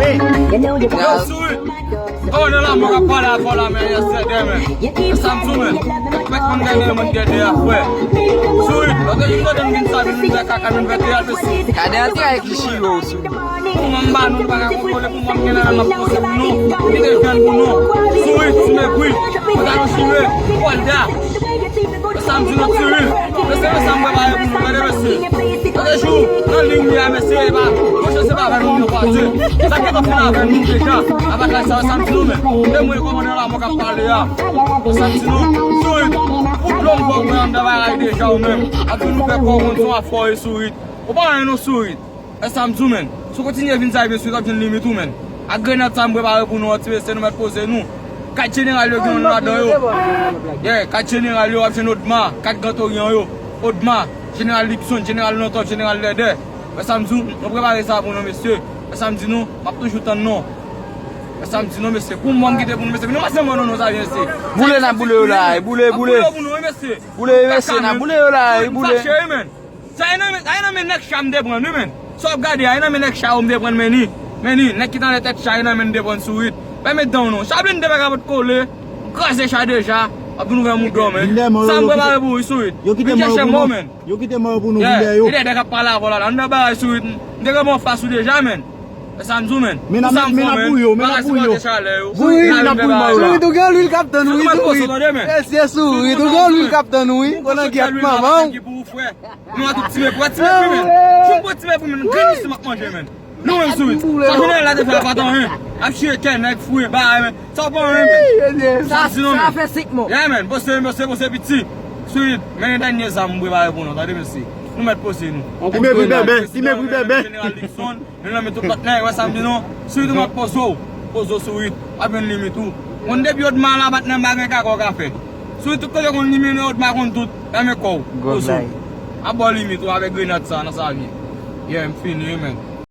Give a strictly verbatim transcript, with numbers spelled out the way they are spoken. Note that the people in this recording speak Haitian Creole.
Yo, Sourit. Kòmandan Lanmò k ap pale avè w la, men, yèsèdè, men. Sa m di w, men. Ou mèt konn gade yon moun gade a, frè. Sourit, lòt jou m tande m vin sa, vin fè kaka, vin fè teyat osi. Gade antray ki chire w, Sourit. Pou mwen m ba nou, nou pa ka kontwole, pou mwen m gen nan men m ap poze pou nou. Kite jwenn pou nou. Sourit, ti mepri. Pantalon chire. Pòlda. Sa m di nou, Sourit. Mesye, mesye, m prepare pou nou, tande, mesye. Lòt jou, nan liy li a, mesye, e pa, monchè, se pa avè nou yo pase. Sa ki konn fin avè nou deja. Apa kay sa, sa m di nou, men. E mwen, kòmandan Lanmò k ap pale a. Sa m di nou, Sourit. Ou dlo m fò mwen anndan bagay deja, ou menm. Ap di nou fè kò w konn se yon afè w ye, Sourit. Ou pa anyen non, Sourit. E sa m di w, men. Si w kontinye vin sa, ebyen, Sourit, w ap jwenn limit ou, men. Ak grenad sa m prepare pou nou an, ti mesye, nou mèt poze nou. Kat jeneral yo gen nou ladan yo. Yeah, kat jeneral yo, w ap jwenn Odma, kat Gran Toryan yo. Odma, jeneral Lipson, jeneral Nantòp, jeneral Dèdè. E sa m di w, nou prepare sa pou nou, mesye. E sa m di nou, m ap toujou tann nou. E sa m di nou, mesye. Pou mwen m kite pou nou, mesye. Nou pa sèlman non, non, sa vyen, se. Boule n ap boule yo la, boule, boule. N ap boule yo pou nou, wi, mesye. Boule, wi, mesye, n ap boule yo la, wi, boule. Fache, wi, men. Sa e nan men, sa e nan men nèg cha m te pran, wi, men. Sa w ap gade a, e nan men nèg cha yo m te pran, men ni, men ni, nèg ki t anlè tèt cha, e nan men n te pran, Sourit. Pèmèt dan w non. Cha blende pa kapot kole, m kraze cha deja, ap vin ouvè mouda w, men. Sa m prepare pou ou, wi, Sourit. Vin chèche mò, men. Yo kite mò yo pou nou, vin dèyè yo. E dèdè k ap pale avè w la, la. Anndan bagay, Sourit. M te kanpe anfas ou deja, men. E sa m di w, men. Men n ap, men n ap bouyi yo, men n ap bouyi yo. Sourit, n ap bouyi mò yo la. Sourit, ou gen lwil k ap tann ou, wi, Sourit. Mesye, Sourit, ou gen lwil k ap tann ou, wi. Ou nan gyèt manman w. Nou an tout ti mepri, ti mepri, men. Jouk pran ti mepri, men. Grenn isi m ap manje, men. Nou menm, Sourit. Sa jeneral la te fè a pa t anyen. Ap chire kè nèg, fouye bagay, men. Sa w pa anyen, men. Sa, sa fè senk mò. Yeah, men. Poze, poze, poze, piti. Sourit, men dènye zam m prepare pou nou, tande, mesye. Nou mèt poze nou. Ti mepri bèbè, ti mepri bèbè. Jeneral Lipson. Nou nan men tout lòt nèg, wè sa m di nou. Sourit, ou mèt poze w. Poze w, Sourit. W ap jwenn limit ou. Konn depi Odma la, patnè m, pa gen kaka w ka fè. Sourit, tout kote konn limit ou, Odma konn tout. Fèmen kò w. Poze w. Ap ba w limit ou avèk grenad sa nan sa vye. Yeah, m fini, wi, men.